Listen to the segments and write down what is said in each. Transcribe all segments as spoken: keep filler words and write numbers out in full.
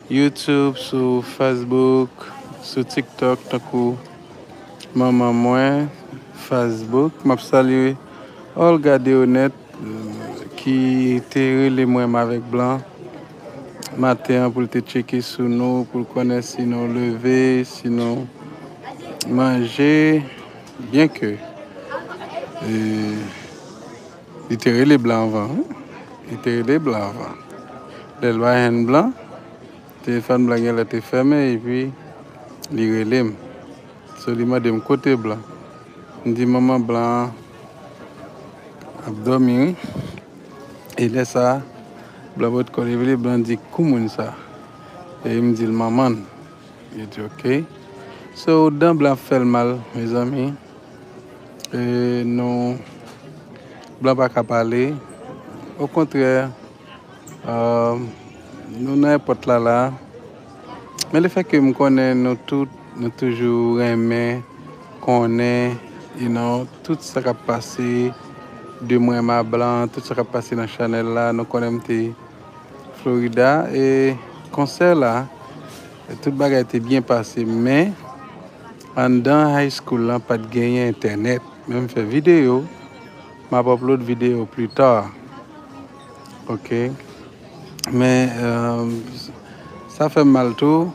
YouTube, sou Facebook, sou TikTok, tankou Manman Mwen, Facebook. M ap salye Olga Deonet, ki te rele mwen avèk Blan maten an pou l te tcheke sou nou, pou l konnen si nou leve, si nou manje, byenke, e, li te rele Blan anvan, wi. Li te rele Blan anvan. Lè l pa jwenn Blan, telefòn Blan genlè te fèmen, epi li rele m. So, li mande m kote Blan. M di manman Blan an ap dòmi, wi. E lè sa a, Blan potko leve, Blan di, "Kou moun sa?" E m di l, "Manman l." Li di, "Oke." So, dan Blan ap fè l mal, mezanmi. E nou, Blan pa ka pale. Okontrè, um, nou nan èpòt la, la. Men lefètke m konnen nou tout, nou toujou renmen konnen, you know, tout sa k ap pase de mwen ma Blan, tout sa k ap pase nan chanèl la, nou konnen m te Florida, e konsè la, tout bagay te byen pase, men anndan high school lan pa t genyen entènèt. Men m fè videyo, m ap upload videyo pli ta. Oke. Men, um, sa fè m mal tou.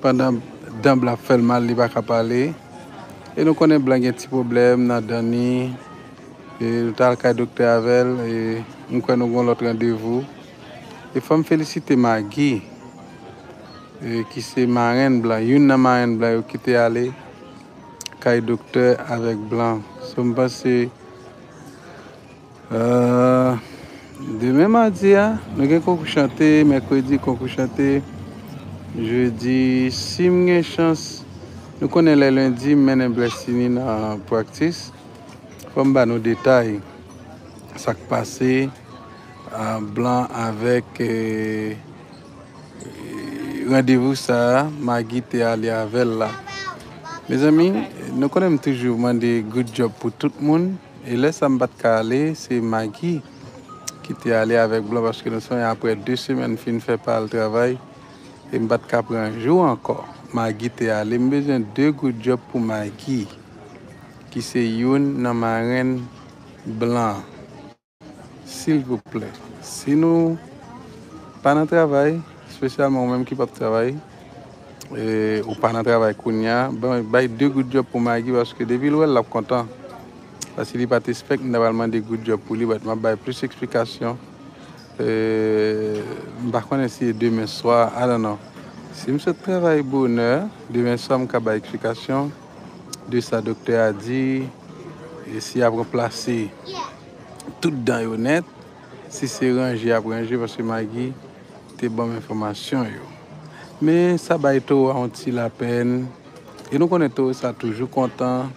Pandan dan Blan ap fè l mal, li pa ka pale. E nou konnen Blan gen ti pwoblèm nan dan ni. E nou t al kay doktè avè l. E m kwè nou gen yon lòt randevou. E fò m felisite Magi, e ki se marenn Blan, youn nan marenn Blan yo ki te ale kay doktè avèk Blan. So, m panse, euh, demen madi a, nou gen konkou chante, mèkredi konkou chante, jedi, si m gen chans, nou konnen lè lendi, m mennen Blessini nan practice. Fò m ba nou detay sa k pase, ah, Blan avèk, eh, randevou sa a, Magi te ale avè l la. Mezanmi, nou konnen m toujou mande good job pou tout moun. E lè sa m pa t ka ale, se Magi ki te ale avèk Blan, paske nou sonje apre de semèn fin fè pa l travay, e m pa t ka pran jou ankò. Magi te ale, m bezwen de good job pou Magi, ki se youn nan marenn Blan. Silvouplè, si nou pa nan travay, espesyalman ou menm ki p ap travay, e, ou pa nan travay kounye a, ban, bay de good job pou Magi, paske depi l wè l, l ap kontan. Paske li pa t expect m ta pral mande good job pou li, but m ap bay plis eksplikasyon. E, m pa konnen si e demen swa, I don't know. Si m sot travay bonè, demen swa m ka bay eksplikasyon de sa doktè a di, e si y ap ranplase tout dan yo nèt, si se ranje y ap ranje, paske Magi te ban m enfòmasyon yo. Men sa bay towo a yon ti lapèn. E nou konnen towo sa toujou kontan,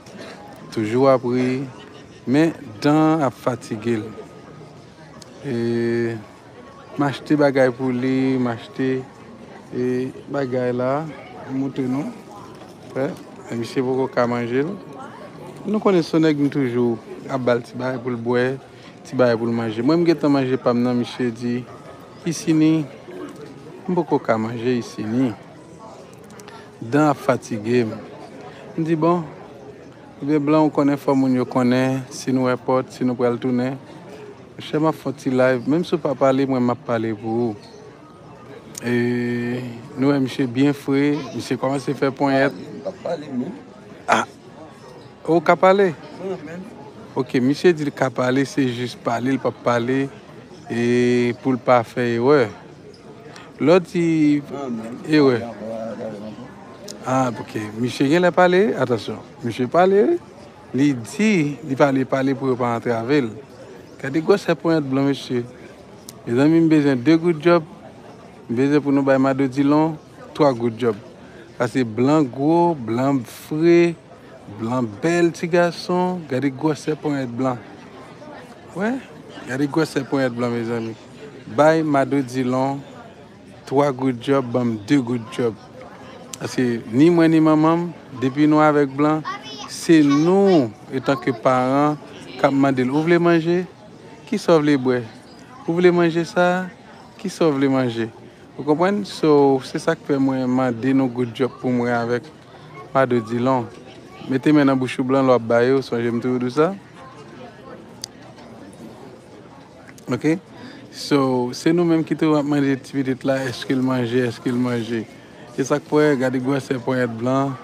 toujou ap ri, men dan ap fatige l. E m achte bagay pou li, m achte, e, bagay la, m montre nou. Wè, men misye poko ka manje l. Nou konnen se yon nèg m toujou ap ba l ti bagay pou l bwè, ti bagay pou l manje. Mwen, m gentan manje pa m nan, misye di, "Isini, m poko ka manje isini. Dan ap fatige m." M di, "Bon, ebyen, Blan, ou konnen, fò moun yo konnen, si nou èpòt, si nou pral tounen." Monchè, m ap fè yon ti live. Menm si w pa pale, mwen, m ap pale pou ou. E nou wè misye byen fre, misye kòmanse fè ponyèt. Li p ap pale menm. Ah! Ou ka pale? Non, menm. Oke, misye di l ka pale, se jis pale, li p ap pale, e pou l pa fè erè. Lè w di erè. Ah, oke. Misye genlè pale, atansyon. Misye pale, wi. Li di, li pale, pale pou yo pa antrave l. Gade gwosè ponyèt Blan, mesye. Mezanmi, m bezwen de good job. M bezwen pou nou bay Mado Dilon twa good job. Paske Blan gwo, Blan fre, Blan bèl ti gason. Gade gwosè ponyèt Blan. Wè, gade gwosè ponyèt Blan, mezanmi. Bay Mado Dilon twa good job, ban m de good job. Paske ni mwen ni manman m, depi nou avèk Blan, se nou, etanke paran, k ap mande l, "Ou vle manje? Kisa w vle bwè? Ou vle manje sa? Kisa w vle manje?" Ou konprann? So, se sa k fè mwen mande nou good job pou mwen avèk Mado Dilon. Mete men nan bouch ou blan lè w ap ba yo, sonje m toujou di w sa. Ok? So, se nou menm ki toujou ap mande ti pitit la, èske l manje, èske l manje. E sa k fè, gade gwosè ponyèt blan.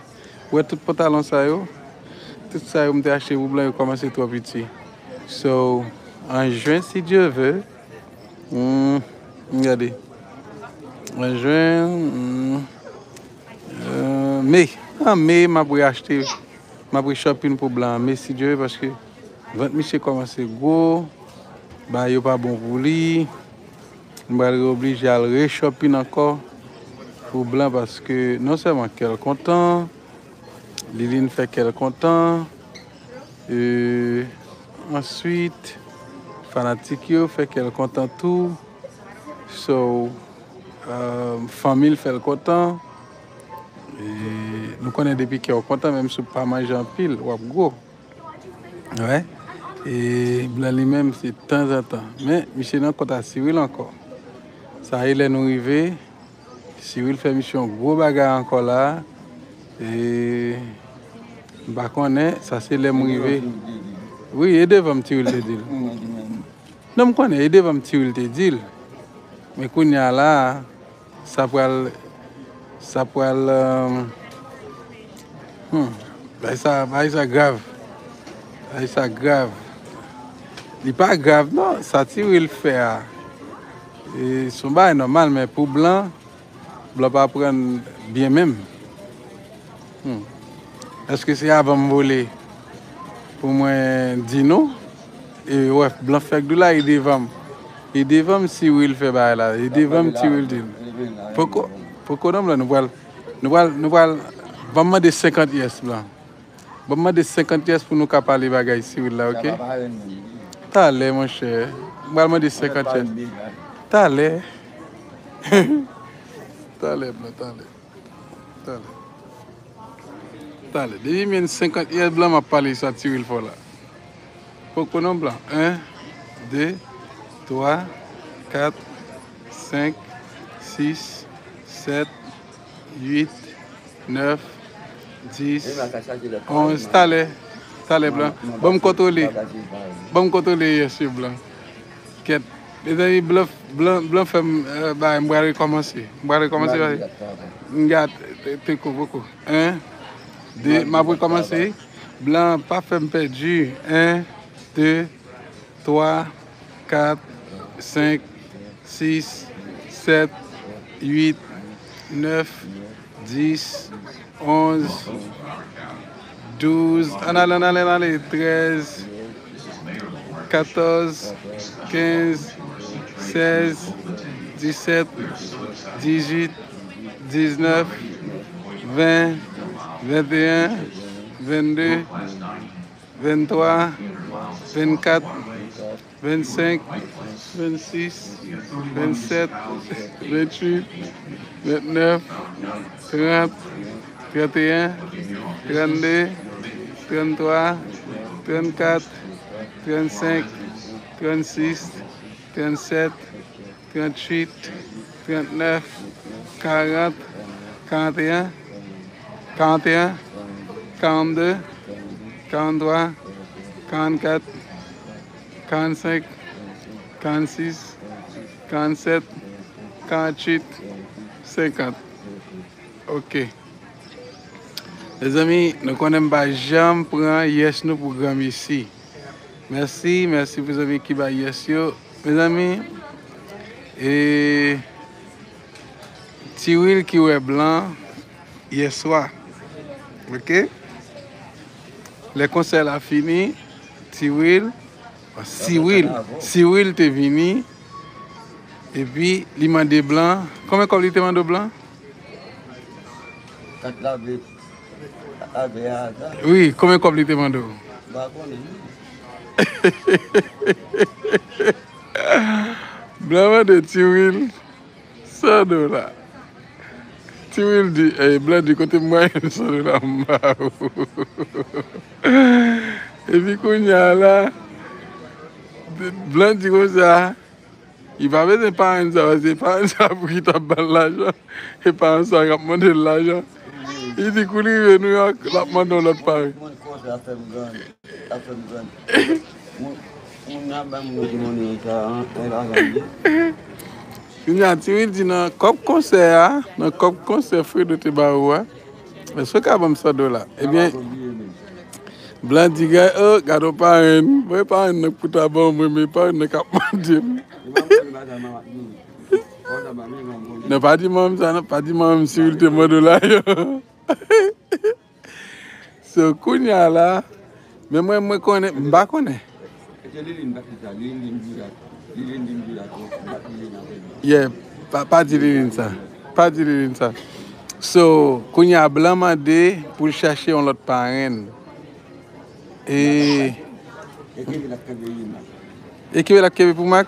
Ou wè tout pantalon sa yo? Tout sa yo m te achte pou blan yo kòmanse twò piti. So, an jen, si Dye ve, hmm, gade. An jen, hmm, euh, me. An me, m ap reachte, m ap re-shopping pou blan an me, si Dye ve, paske vant misye kòmanse gwo, bagay yo pa bon pou li. M pral oblije al re-shopping ankò pou blan, paske non sèlman kè l kontan, Liline fè kè l kontan. E, answit, fanatik yo fè kè l kontan tou. So, euh, fanmi l fè l kontan. E nou konnen depi kè w kontan, menm si w pa manje anpil, w ap gwo. Wè. E blan li menm, se tanzantan. Men, misye nan kont a Cyril ankò. Sa e lè nou rive. Cyril fè misye yon gwo bagay ankò la. E m pa konnen, sa se lè m rive. Wi, e devan m Cyril te di l. Non, m konnen, e devan m Cyril te di l. Men kounye a la, sa pral, sa pral, euh, hmm, bagay sa, bagay sa grav. Bagay sa grav. Li pa grav non, sa Cyril fè a. E, se yon bagay nòmal, men pou blan, blan pa pran byen menm. Hmm. Èske se avan m vole pou mwen di nou? E wè, blan fèk dou la, e devan m. E devan m, Cyril fè bagay la. E devan m, Cyril di l. Poko, poko non, blan, nou pral, nou pral, nou pral, ban m mande senkant yès, blan. Ban m mande senkant yès pou nou ka pale bagay Cyril la, ok? Talè, monchè. M pral mande senkant yès. Talè. Talè, blan, talè. Talè. Talè. Depi m jwenn senkant yès, blan, m ap pale sa Cyril fè la. Poko non, blan. En, de, twa, kat, senk, sis, sèt, uit, nèf, dis, onz. Talè. Talè, blan. Ban m kontwole. Ban m kontwole yès yo, blan. Kèt. Mezanmi, blan, blan, blan fè m, euh, bay, m pral rekòmanse. M pral rekòmanse, bay. M gate, te, te ko, poko. En, de, m ap rekòmanse. Blan, pa fè m pèdi. En, de, twa, kat, senk, sis, sèt, uit, nèf, dis, onz, douz, ann ale, ann ale, ann ale, trèz, katòz, kenz, sèz, disèt, dizuit, diznèf, ven, venteyen, vennde, venntwa, vennkat, vennsenk, vennsis, vennsèt, vennuit, ventnèf, trant, tranteyen, trannde, tranntwa, trannkat, trannsenk, trannsis, trannsèt, trannuit, trannèf, karant, karanteyen, karanteyen, karannde, karanntwa, karannkat, karannsenk, karannsis, karannsèt, karantuit, senkant. Ok. Mezanmi, nou konnen m pa janm pran yès nou pou granmesi. Mèsi, mèsi pou zanmi ki bay yès yo. Mezanmi, e Tiwil ki wè blan yèswa. Ok? Lè konsè la fini, Tiwil, Siwil, Siwil te vini, epi li mande blan. Konbyen kòb li te mande w, blan? Kat lave, kat lave a, sa. Wi, konbyen kòb li te mande w? M pa konnen. Blan mande Tiwil san dola. Tiwil di, eh, blan di, kote mwayèn san dola m ba ou? Epi kounye a la, blan di konsa, Li pa bezwen parenn sa, paske parenn sa pou ki t ap ba l lajan. E parenn sa k ap mande l lajan. Li di kou li rive Nouyòk, l ap mande yon lòt parenn. Moun konsa fè m grandi. Sa fè m grandi. Moun, moun nan ban m moun ki moun sa, an, e lajan li. Kounye a, Ti Wil di nan kòb konsè a, nan kòb konsè Fredo te ba ou a, èske w ka ban m san dola? Ebyen, Blan di, gade, oh, gade yon parenn. Mwen parenn nan k pou ta ban mwen, men parenn nan k ap mande m. Non, pa di manman m sa, non, pa di manman m si l te mande w la, yo. So, kounye a la, men mwen, mwen konnen, m pa konnen. Yeah, pa, pa di Liline sa. Pa di Liline sa. So, kounye a, Blan mande pou l chache yon lòt parenn. E. E ki vil ap kenbe pou Mak?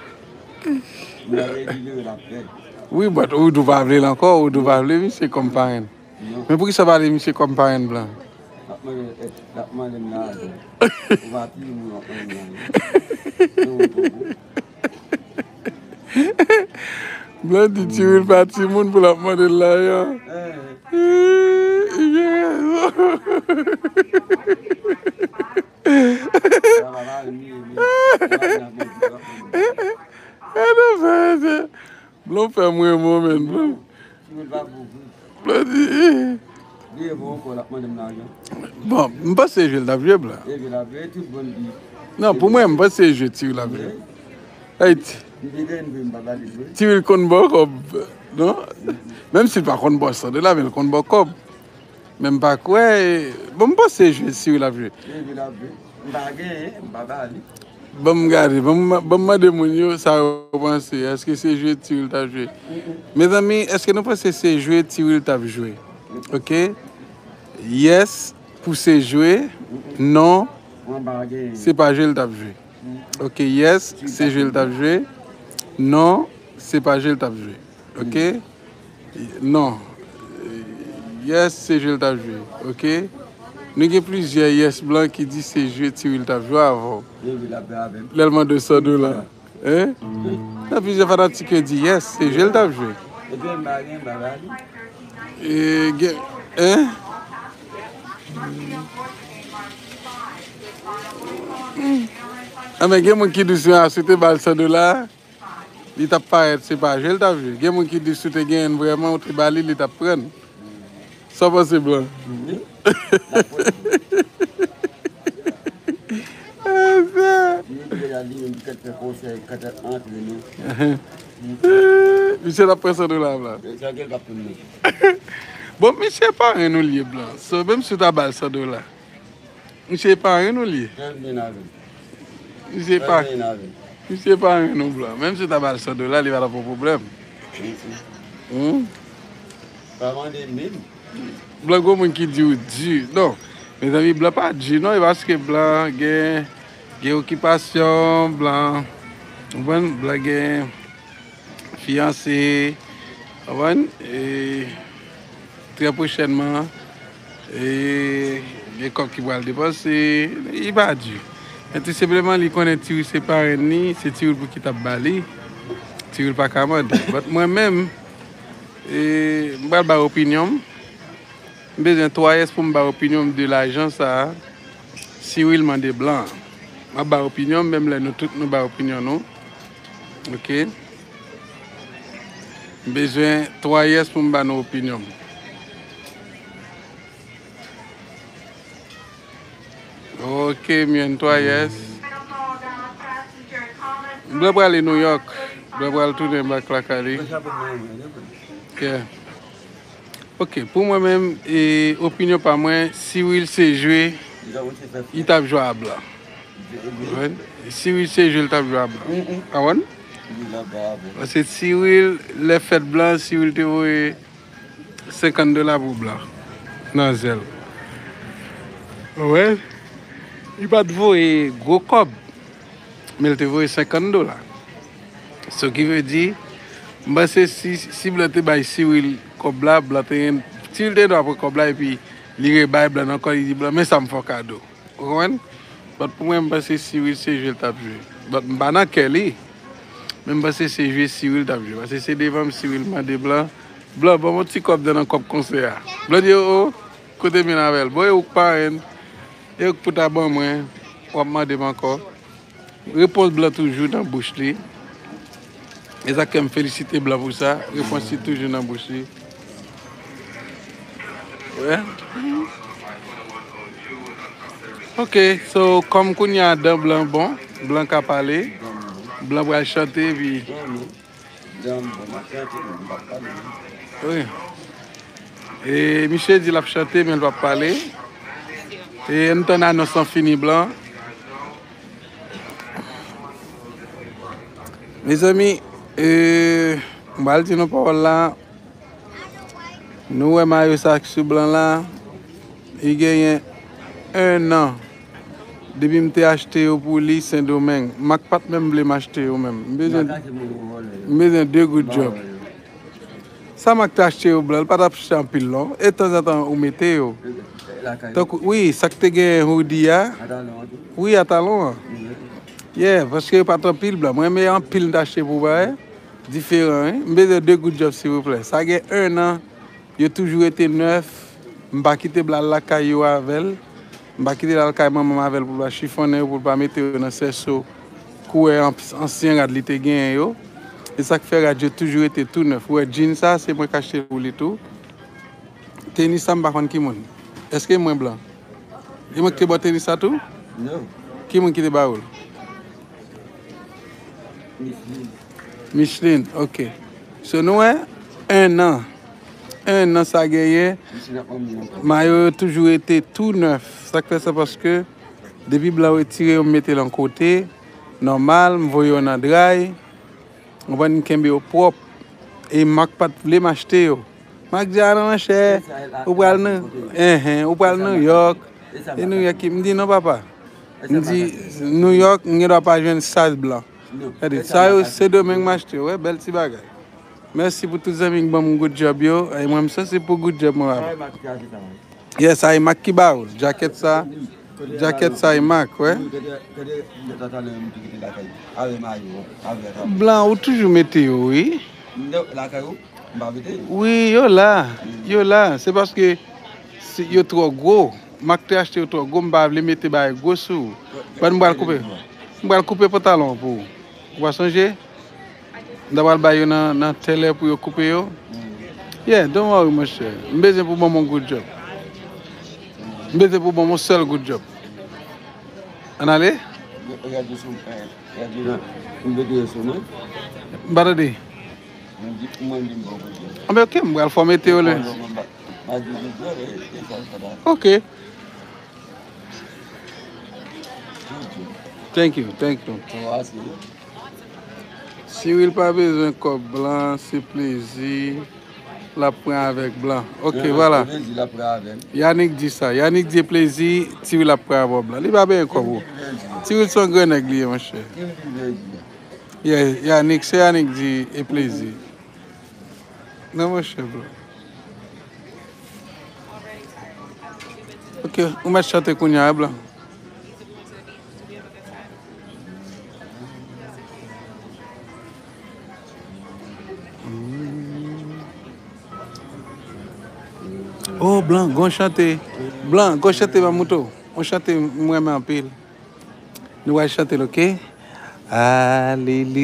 Wi, but ou tou pa vle l ankò, ou tou pa vle misye kòm parenn. Men poukisa w pa vle misye kòm parenn Blan? L ap mande, l ap mande m lajan. Ou pa timoun w ap mande m lajan. Blan di Ti Wil pa timoun pou l ap mande l lajan. Li gen rezon. Blan fè m renmen w, menn. Blan di. Bon, m panse jwe l t ap jwe, Blan. Non, pou mwen, m panse jwe Ti Wil ap jwe. Ti Wil konn ba w kòb, non? Menm si l pa konn ba w san dola, men l konn ba w kòb. Men m pa kwè. Bon, m panse jwe Ti Wil ap jwe. M pa genyen, m pa ba li. Ban m gade, ban m, ban m mande moun yo sa yo panse. Èske se jwe Ti Wil t ap jwe? Mezanmi, èske nou panse se jwe Ti Wil t ap jwe? Ok. Yes pou se jwe. Non, se pa jwe l t ap jwe. Ok, yes, se jwe l t ap jwe. Non, se pa jwe l t ap jwe. Ok? Non. Yes, se jwe l t ap jwe. Ok? Nou gen plizyè yes Blan ki di se jwe Ti Wil t ap jwe avè w. Lè l mande w san dola. Hein? Nan plizyè fanatik yo di yes, se jwe l t ap jwe. E gen, hein? Anben, gen moun ki di si w te ba l san dola, li t ap parèt se pa jwe l t ap jwe. Gen moun ki di si w te genyen l vrèman, ou te ba li, li t ap pran l. Sa w panse, Blan? Misye t ap pran san dola, Blan. Bon, misye parenn ou l ye, Blan. So, menm si w ta ba l san dola. Misye parenn ou l ye. Misye pa, misye parenn ou, Blan. Menm si w ta ba l san dola, li pa t ap yon pwoblèm. Hmm? Pa mande menm. Blan, gwo moun ki di w di. Non, mezanmi, Blan pa di non, e paske Blan gen, gen okipasyon, Blan, ou konprann? Blan gen fiyanse, w konprann? E trè pwochènman, e gen kòb ki pral depanse, li pa di. Men tou senpleman, li konnen Ti Wil se parenn li, se Ti Wil pou ki t ap ba li. Ti Wil pa ka mande. But mwen menm, e, m pral bay opinyon m. M bezwen twa yes pou m bay opinyon m de lajan sa a. Ti Wil mande Blan. M ap bay opinyon m, menm lè nou tout nou bay opinyon nou. Ok. M bezwen twa yes pou m ba nou opinyon m. Ok, m jwenn twa yes. Blan prale Nouyòk. Blan pral tounen bak lakay li. Yeah. Ok, pou mwen menm, e, opinyon pa mwen, Ti Wil se jwe, li t ap jwe a Blan. Wi. Ti Wil se jwe, li t ap jwe a Blan. A wè? Paske Ti Wil, lè fèt Blan, Ti Wil te voye senkant dola pou Blan nan zèl. Wi. Li pa t voye gwo kòb. Men l te voye senkant dola. So ki vle di, m panse si, si Blan te bay Ti Wil kòb la, Blan te gen, Ti Wil te dwa pran kòb la epi li rebay Blan ankò, li di Blan, men sa m fè w kado. Ou konprann? But pou mwen, m panse Ti Wil se jwe l t ap jwe. But m pa nan kè li. Men m panse se jwe Cyril t ap jwe. Paske se devan m Cyril mande Blan. Blan, ban m yon ti kòb nan, nan kòb konsè a. Blan di, "O, o, kote m vin avè l? Bon, e ou k parenn, e ou k pou ta ban mwen, w ap mande m ankò." Repons Blan toujou nan bouch li. E sa k fè m felisite Blan pou sa. Repons li toujou nan bouch li. Wè. Ok, so, kòm kounye a dan Blan bon, Blan ka pale, Blan pral chante, epi. Wi. E misye di l ap chante, men l p ap pale. E ann tann anons lan fini, Blan. Mezanmi, e, m pral di nou pawòl la. Nou wè mayo sa k sou Blan la, li genyen en an depi m te achte yo pou li Sendomeng. Mak pa t menm vle m achte yo menm. M bezwen, m bezwen de goud djòb. Sa Mak te achte yo Blan, li pa t ap chita anpil non. E tanzantan ou mete yo. Tankou, wi, sa k te genyen hoodie a. Wi, a talon an. Yeah, paske yo pa t anpil Blan. Mwen renmen anpil m t achte pou bagay. Diferan, wi. M bezwen de goud djòb, silvouplè. Sa gen en an, yo toujou rete nèf. M pa kite Blan al lakay yo avè l. M pa kite l al kay manman m avè l pou l pa chifonnen yo, pou l pa mete yo nan sèso koulè an-, ansyen rad li te genyen yo. E sa k fè rad yo toujou rete tou nèf. Ou wè, jean sa, se mwen k achte l pou li tou. Tenis sa, m pa konn ki moun. Èske mwen Blan? E mwen ki te ba w tenis sa tou? Non. Ki moun ki te ba ou l? Micheline. Micheline, ok. So, nou wè, en an. En an sa genyen. Micheline ap manmi ankò. Mayo yo toujou rete tou nèf. Sa k fè sa, paske depi Blan retire yo, m mete l yon kote. Nòmal, m voye yo nan dray. Ou konprann, m kenbe yo pwòp. E Mak pa t vle m achte yo. Mak di, "A non, monchè, ou pral nan, enhen, ou pral Nouyòk." E Nouyòk ki, m di, "Non, papa." M di, "Nouyòk, m gen dwa pa jwenn size Blan." Gade, sa yo, Sendomeng m achte yo, wè, bèl ti bagay. Mèsi pou tout zanmi k ban m goud djòb yo. E mwen, m sansib pou goud djòb mwen, papa. Yes, a e Mak ki ba ou l. Djakèt sa, djakèt sa e Mak, wè. Blan, ou toujou mete yo, wi. Wi, yo la. Yo la. Se paske si yo twò gwo. Mak te achte yo twò gwo, m pa vle mete bagay gwo sou ou. Ban m pral koupe. M pral koupe pantalon an pou ou. Ou pa sonje? M ta pral ba yo nan, nan tèlè pou yo koupe yo. Yeah, don't worry, monchè. M bezwen pou ban m yon good job. M bezwen pou ban m yon sèl good job. Ann ale? M pa tande. Anben, ok, m pral fò mete yo lè. Ok. Thank you, thank you. Cyril pa bezwen kòb Blan, se plezi l ap pran avèk Blan. Ok, vwala. Yannick di sa. Yannick di e plezi Cyril ap pran avè w Blan. Li pa bezwen kòb ou. Cyril se yon gran nèg li ye, monchè. Yeah, Yannick, se Yannick di e plezi. Non, monchè, Blan. Ok, ou mèt chante kounye a, Blan. Oh, Blan, gon chante. Blan, gon chante, m ap montre w. Yon chante m renmen anpil. Nou pral chante l, ok? Alelouya.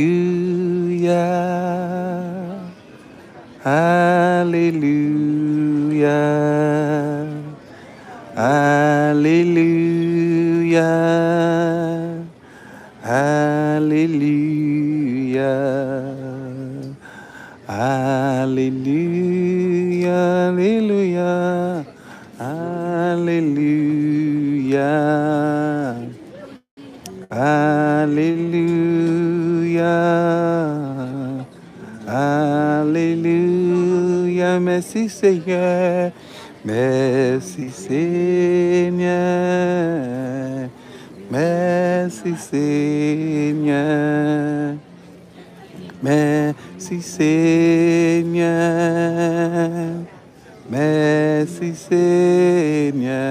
Alelouya, alelouya, alelouya, alelouya, alelouya, alelouya. Alelouya, alelouya, mèsi Senyè, mèsi Senyè, mèsi Senyè, mèsi Senyè. Mèsi Senyè.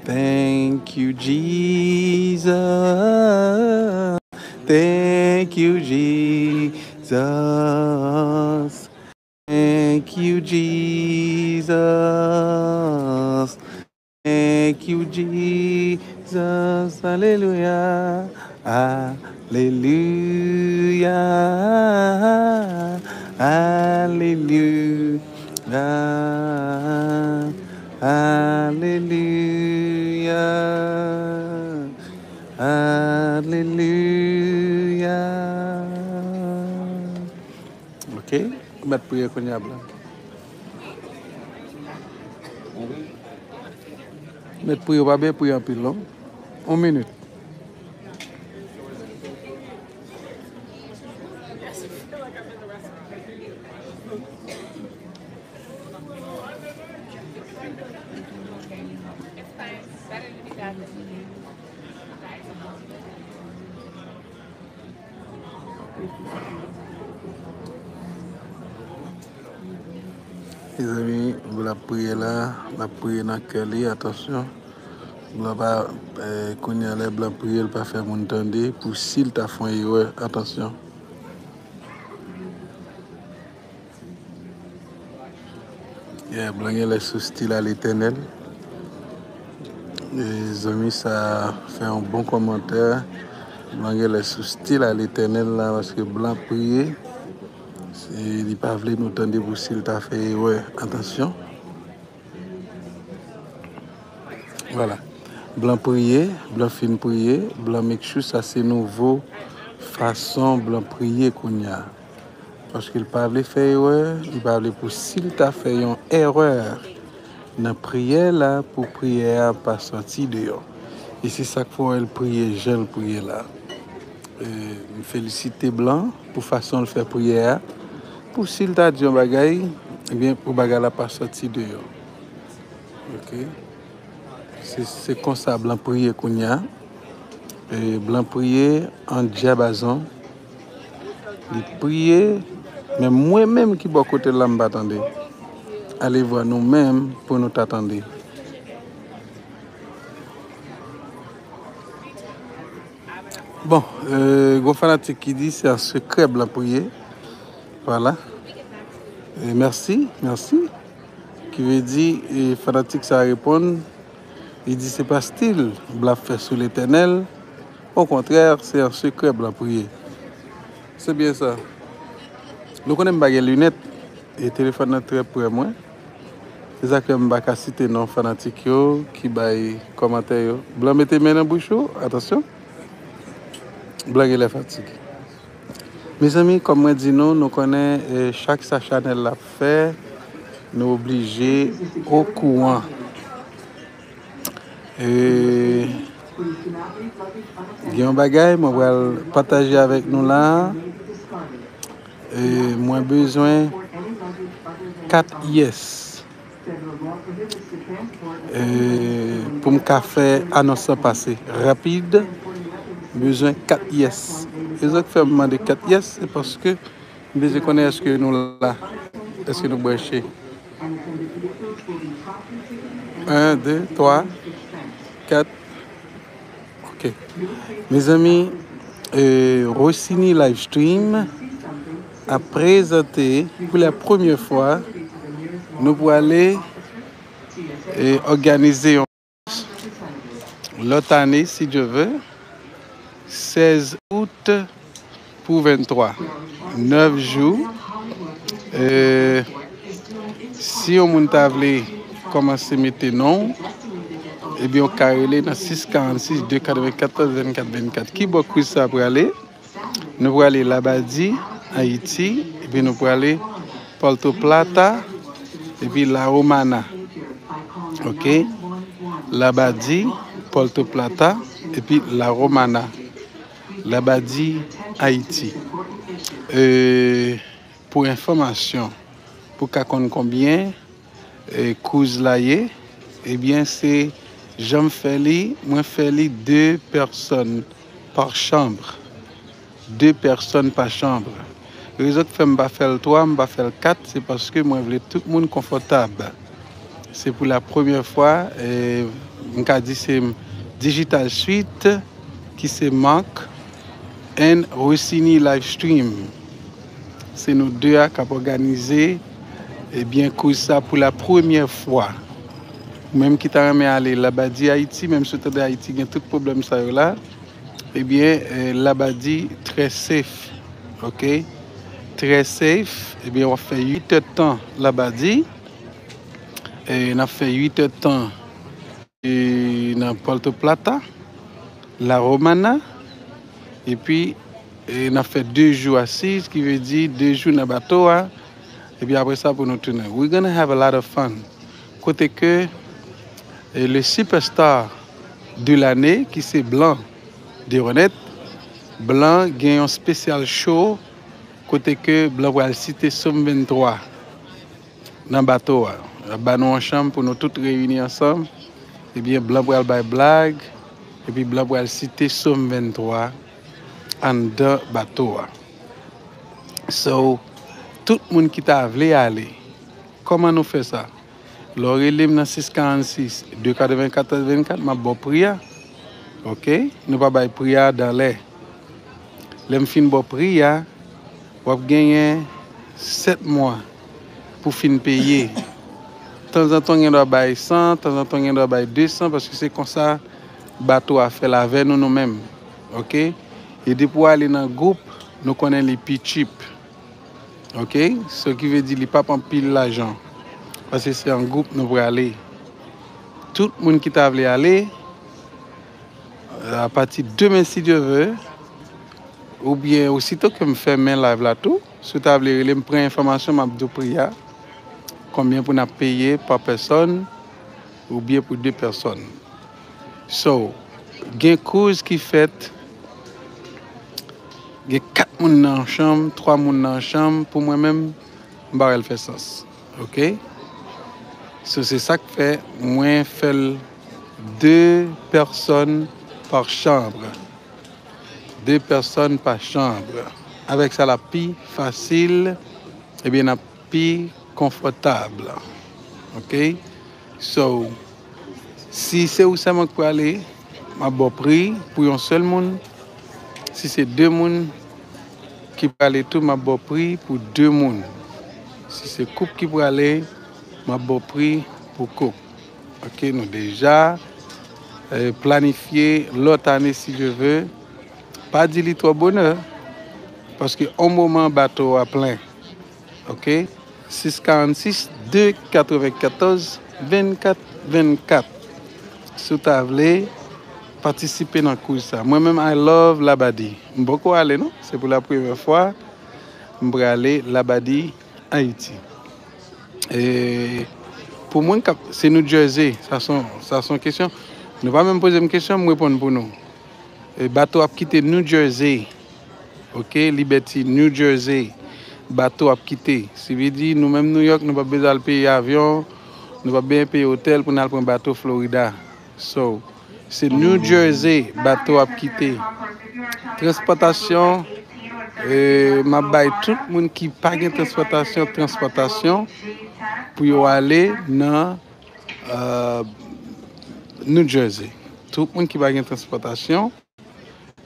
Thank you, Jesus. Thank you, Jesus. Thank you, Jesus. Thank you, Jesus. Alelouya. Alelouya. Alelouya. Alelouya. Alelouya. Ok, ou mèt priye kounye a, Blan. Mèt priye, ou pa byen priye anpil, non. Yon minit. Mezanmi, Blan ap priye la, l ap priye nan kè li, atansyon. Blan pa, eh, kounye a lè Blan priye, l pa fè moun tande, pou si l ta fè yon erè, atansyon. Yeah, Blan genlè sou stil a Letènèl. E zanmi sa fè yon bon kòmantè. Blan genlè sou stil a Letènèl la, paske Blan priye. Se, li pa vle nou tande pou si l ta fè erè. Atansyon. Vwala. Blan priye, Blan fin priye, Blan make sure sa se nouvo fason Blan priye kounye a. Paske l pa vle fè erè, li pa vle pou si l ta fè yon erè nan priyè la, pou priyè a pa sòti deyò. E se sa k fè w wè l priye jan l priye la. E, m felisite Blan pou fason l fè priyè a. Pou si l ta di yon bagay, ebyen, pou bagay la pa sòti deyò. Ok. Se, se konsa Blan priye kounye a. E, Blan priye an dyabazon. Li priye, men mwen menm ki bò kote l la, m pa tande. Alevwa nou menm pou nou ta tande. Bon, euh, gon fanatik ki di se an sekrè Blan priye. Vwala. E mèsi, mèsi. Ki vle di, e, fanatik sa reponn, li di se pa stil Blan ap fè sou Letènèl. Okontrè, se an sekrè Blan priye. Se byen sa. Nou konnen m pa gen linèt, e telefòn nan trè pre mwen. Se sa k fè m pa ka site non fanatik yo ki bay kòmantè yo. Blan mete men nan bouch ou, atansyon. Blan genlè fatige. Mezanmi, kòm mwen di nou, nou konnen, e, chak sa chanèl la ap fè, nou oblije okouran. E, gen yon bagay mwen pral pataje avèk nou la. E, mwen bezwen kat yes. E, pou m ka fè anons lan pase rapid, m bezwen kat yes. Rezon k fè m mande kat yes, se paske m bezwen konnen èske nou la, èske nou branche. En, de, twa, kat. Ok. Mezanmi, e, Rossini Livestream ap prezante pou la premyè fwa, nou prale, e, òganize yon lòt ane, si Dye vle, sèz out pou venntwa. Nèf jou. E, si yon moun ta vle kòmanse mete non, ebyen, w ka rele nan sis karannsis de katrevennkatòz vennkat vennkat. Ki bò kwiz sa prale? Nou prale Labadi, Ayiti, epi nou prale Puerto Plata, epi La Romana. Ok? Labadi, Puerto Plata, epi La Romana. Labadi, Ayiti. E, pou enfòmasyon, pou ka konn konbyen, e, kwiz la ye, ebyen, se jan m fè li, mwen fè li de pèsòn pa chanm. De pèsòn pa chanm. Rezon k fè m pa fè l twa, m pa fè l kat, se paske mwen vle tout moun konfòtab. Se pou la premyè fwa, e, m ka di se Digital Suite ki se Marc, and Rossini Livestream. Se nou de a k ap òganize, ebyen, kouz sa pou la premyè fwa. Ou menm ki ta renmen ale Labadi Ayiti, menm si w tande Ayiti gen tout pwoblèm sa yo la, ebyen, eh, Labadi trè safe, ok? Trè safe, ebyen, w ap fè uit èdtan Labadi, eh, n ap fè uit èdtan e nan Puerto Plata, La Romana, epi e n ap fè de jou asiz, ki vle di de jou nan bato a, epi apre sa pou nou tounen. We're gonna have a lot of fun. Kote ke e, le superstar de l'année, ki se Blanc Deronette, Blanc gen yon spesyal show kote ke Blanc pral site Sòm venntwa nan bato a. L ap ba nou yon chanm pou nou tout reyini ansanm. Ebyen, Blanc pral bay blag, epi Blanc pral site Sòm venntwa anndan bato a. So, tout moun ki ta vle ale, kòman nou fè sa? Lè w rele m nan sis karannsis, de katrevennkatòz vennkat, m ap ba w pri a. Ok? Nou pa bay pri a dan lè. Lè m fin ba w pri a, w ap genyen sèt mwa pou fin peye. Tanzantan w gen dwa bay san, tanzantan w gen dwa bay de san, paske se konsa bato a fè l avè nou, nou menm. Ok? E depi w ale nan gwoup, nou konnen li pi cheap. Ok? Sa ki vle di li p ap anpil lajan. Paske se an gwoup nou prale. Tout moun ki ta vle ale, apati demen si Dye vle, oubyen osito ke m fèmen live la tou, si w ta vle rele m, pran enfòmasyon, m ap di w pri a, konbyen pou n ap peye pa pèsòn, oubyen pou de pèsòn. So, gen kouz ki fèt, gen kat moun nan yon chanm, twa moun nan yon chanm, pou mwen menm, m pa wè l fè sans. Ok? So, se sa k fè mwen fè l de pèsòn pa chanm. De pèsòn pa chanm. Avèk sa, l ap pi fasil, ebyen, n ap pi konfòtab. Ok? So, si se ou sèlman k prale, m ap ba w pri pou yon sèl moun. Si se de moun ki prale tou, m ap ba w pri pou de moun. Si se koup ki prale, m ap ba w pri pou koup. Ok, nou deja eh, planifye lòt ane, si Dye vle. Pa di li twò bonè, paske on moman bato a plen. Ok? Sis karannsis, de katrevenkatòz, vennkat vennkat. Si w ta vle patisipe nan kouz sa. Mwen menm, I love Labadi. M poko ale, non. Se pou la premyè fwa m prale Labadi, Ayiti. E pou moun k ap, se New Jersey, sa son, sa son kesyon. Nou pa menm poze m kesyon, m reponn pou nou. E bato ap kite New Jersey. Ok, Liberty, New Jersey. Bato ap kite. Se vle di, nou menm New York, nou pa bezwen al peye avyon, nou pa bezwen peye otèl pou n al pran bato Florida. So, se New Jersey bato ap kite. Transpòtasyon, e, m ap bay tout moun ki pa gen transpòtasyon, transpòtasyon pou yo ale nan, e, New Jersey. Tout moun ki pa gen transpòtasyon,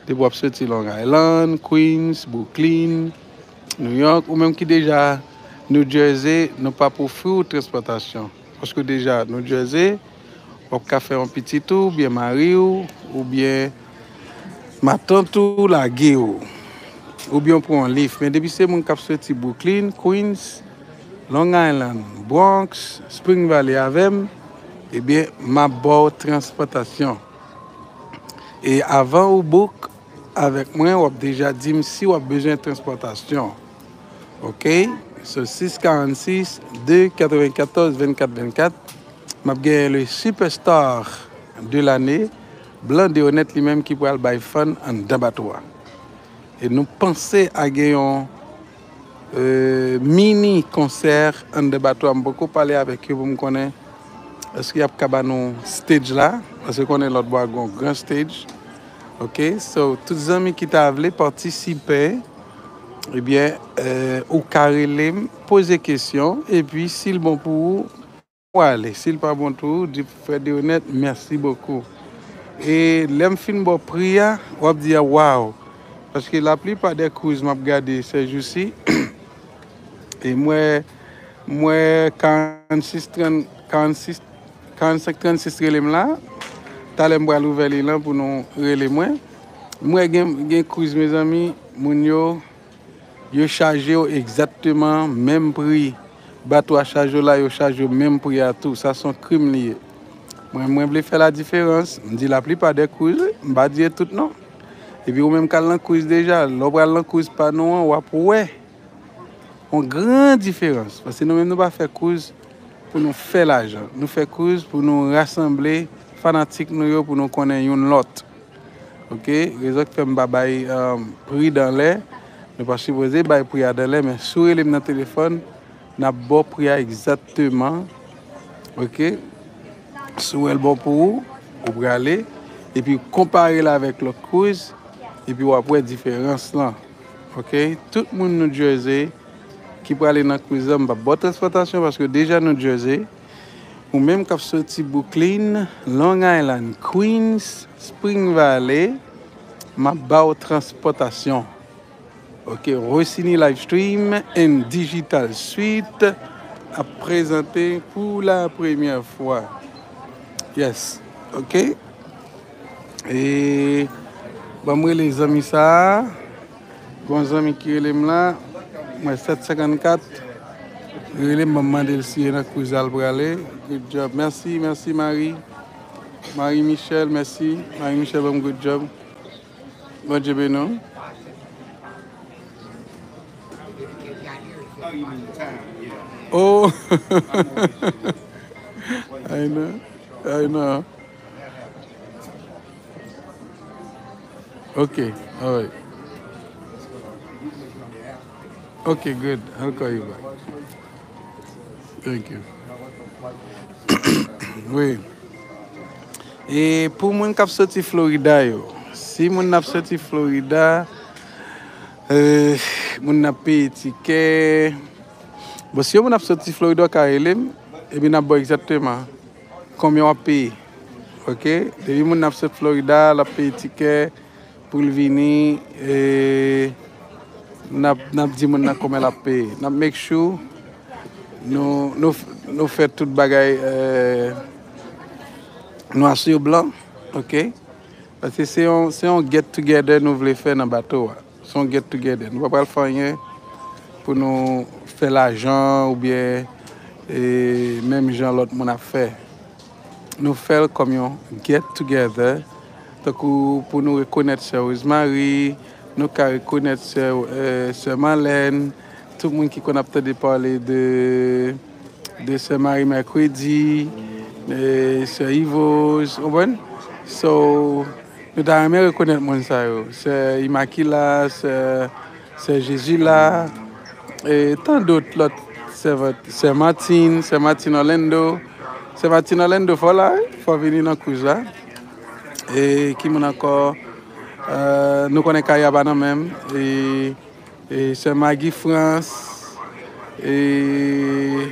depi w ap soti Long Island, Queens, Brooklyn, New York, ou menm ki deja New Jersey, nou p ap ofri w transpòtasyon. Paske w deja New Jersey, w ap ka fè yon pitit ou, oubyen mari w, oubyen matant ou lage w, oubyen w pran yon Lyft. Men depi se moun k ap soti Brooklyn, Queens, Long Island, Bronx, Spring Valley avè m, ebyen, m ap ba w transpòtasyon. E avan ou book avèk mwen, w ap deja di m si w ap bezwen transpòtasyon. Ok? So, sis karannsis, de katrevenkatòz, vennkat vennkat, m ap genyen le superstar de l'année, Blanc Deronette li menm ki pral bay fun anndan bato a. E nou panse a gen yon, e, mini konsè anndan bato a. M poko pale avèk yo pou m konnen èske y ap ka ba nou stage la. Paske konnen lòt bò a gen yon gran stage. Ok, so, tout zanmi ki ta vle patisipe, ebyen, e, ou ka rele m, poze kesyon, epi si l bon pou ou, w ale. Si l pa bon tou, di frè Deronette, mèsi bokou. E lè m fin ba w pri a, w ap di, waw, Paske laplipa de cruise m ap gade sèjousi, e m wè, m wè karannsis trant, karannsis, karannsenk trannsis rele m la. Talè m pral ouvè li lan pou nou rele mwen. M wè gen, gen cruise, mezanmi, moun yo, yo chaje yo egzakteman menm pri. Bato a chaje yo la, yo chaje yo menm pri a tou. Sa se yon krim li ye. Mwen, mwen vle fè la diferans. M di laplipa de cruise, m pa di e tout non. Epi ou menm k al nan cruise deja, lè w pral nan cruise pa nou an, w ap wè yon gran diferans. Paske nou menm nou pa fè cruise pou nou fè lajan. Nou fè cruise pou nou rasanble fanatik nou yo, pou nou konnen youn lòt. Ok, rezon ki fè m pa bay, um, pri dan lè, nou pa sipoze bay pri a dan lè, men si w rele m nan telefòn, n ap ba w pri a egzakteman. Ok, si w wè l bon pou ou, ou prale, epi konpare l avèk lòt cruise, epi w ap wè diferans lan. Ok, tout moun New Jersey ki prale nan cruise lan, m p ap ba w transpòtasyon paske deja New Jersey, ou menm k ap soti Brooklyn, Long Island, Queens, Spring Valley, m ap ba w transpòtasyon. Ok, Rossini Live Stream and Digital Suite ap prezante pou la premyè fwa. Yes, ok. E ban m rele zanmi sa a. Gon zanmi ki rele m la. Mwen sèt senkannkat. Rele m, ban m mande l si e nan cruise al prale. Good job. Mèsi, mèsi Marie. Marie Michel, mèsi. Marie Michel, ban m good job. Bondye beni w. Oh. I know. I know. Okay, all right. Okay, good. I'll call you back. Thank you. Wi. E pou moun k ap soti Florida yo, si moun ap soti Florida, eh, moun ap peye tikè, bon, si yon moun ap soti Florida, w ka rele m, epi n ap ba w egzakteman konbyen w ap peye. Ok? Depi moun ap sot Florida, l ap peye tikè pou l vini, e n ap, n ap di moun nan konbyen l ap peye. N ap make sure nou, nou, nou fè tout bagay, eh, nwa sou blan, ok? Paske se yon, se yon get together nou vle fè nan bato a. Se yon get together. Nou pa pral fè anyen pou nou fè lajan oubyen, e, menm jan lòt moun ap fè. Nou fè l kòm yon get together. Tankou pou nou rekonèt sè Rosemary, nou ka rekonèt sè, e, sè Marlène, tout moun ki konn ap tande pale de de sè Marie Mercredi, de sè Yvos, w konprann? So, nou ta renmen rekonèt moun sa yo. Sè Imakila, sè, sè Jezila, e tan dòt lòt sèvant, sè Martin, sè Martin Orlando. Sè Martin Orlando, fò la, wi, fò vini nan kouz la. E ki moun ankò? Eh, nou konnen Kaya pa nan menm. E e, sè Maggie France, e,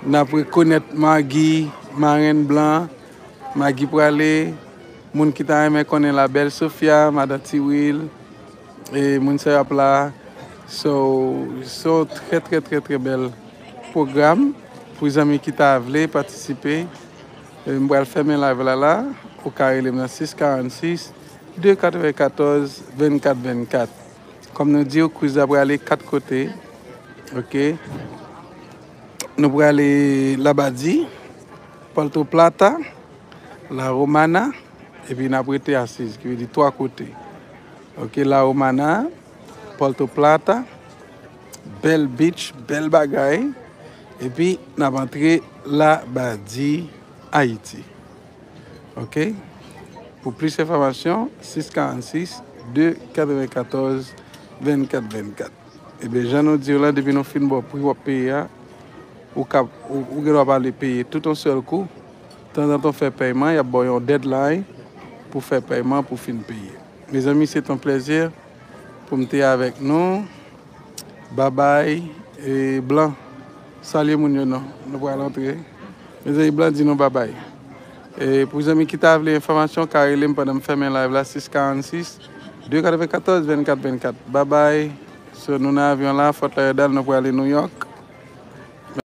n ap rekonèt Maggie, Marenn Blan, Maggie prale, moun ki ta renmen konnen la bèl Sofia, madan Tiwil, e, moun sa y ap la. So, se yon trè, trè, trè, trè bèl pwogram pou zanmi ki ta vle patisipe. E, m pral fèmen live la la, ou ka rele m nan sis karannsis, de katrevenkatòz, vennkat vennkat. Kòm nou di w, cruise la prale kat kote. Ok. Nou prale Labadi, Puerto Plata, La Romana, epi n ap rete asiz, ki vle di twa kote. Ok, La Romana, Puerto Plata, bèl beach, bèl bagay, epi n ap antre Labadi, Ayiti. Ok? Pou plis enfòmasyon, sis karannsis, de katrevenkatòz, vennkat vennkat. Ebyen, jan nou di w la, depi nou fin ba w pri w ap peye a, ou ka, ou, ou gen dwa pa vle peye tout yon sèl kou. Tanzantan w fè pèyman, y ap ba w yon deadline pou fè pèyman pou fin peye. Mezanmi, se t on plèzi pou m te avèk nou. Babay, e, Blan. Salye moun yo non. Nou pral antre. Mezanmi, Blan di nou babay. E, pou zanmi ki ta vle enfòmasyon, ka rele m pandan m fèmen live la, sis karannsis, De katrevenkatòz, vennkat vennkat. Babay. So, nou nan avyon la, Fort Lauderdale, nou prale New York.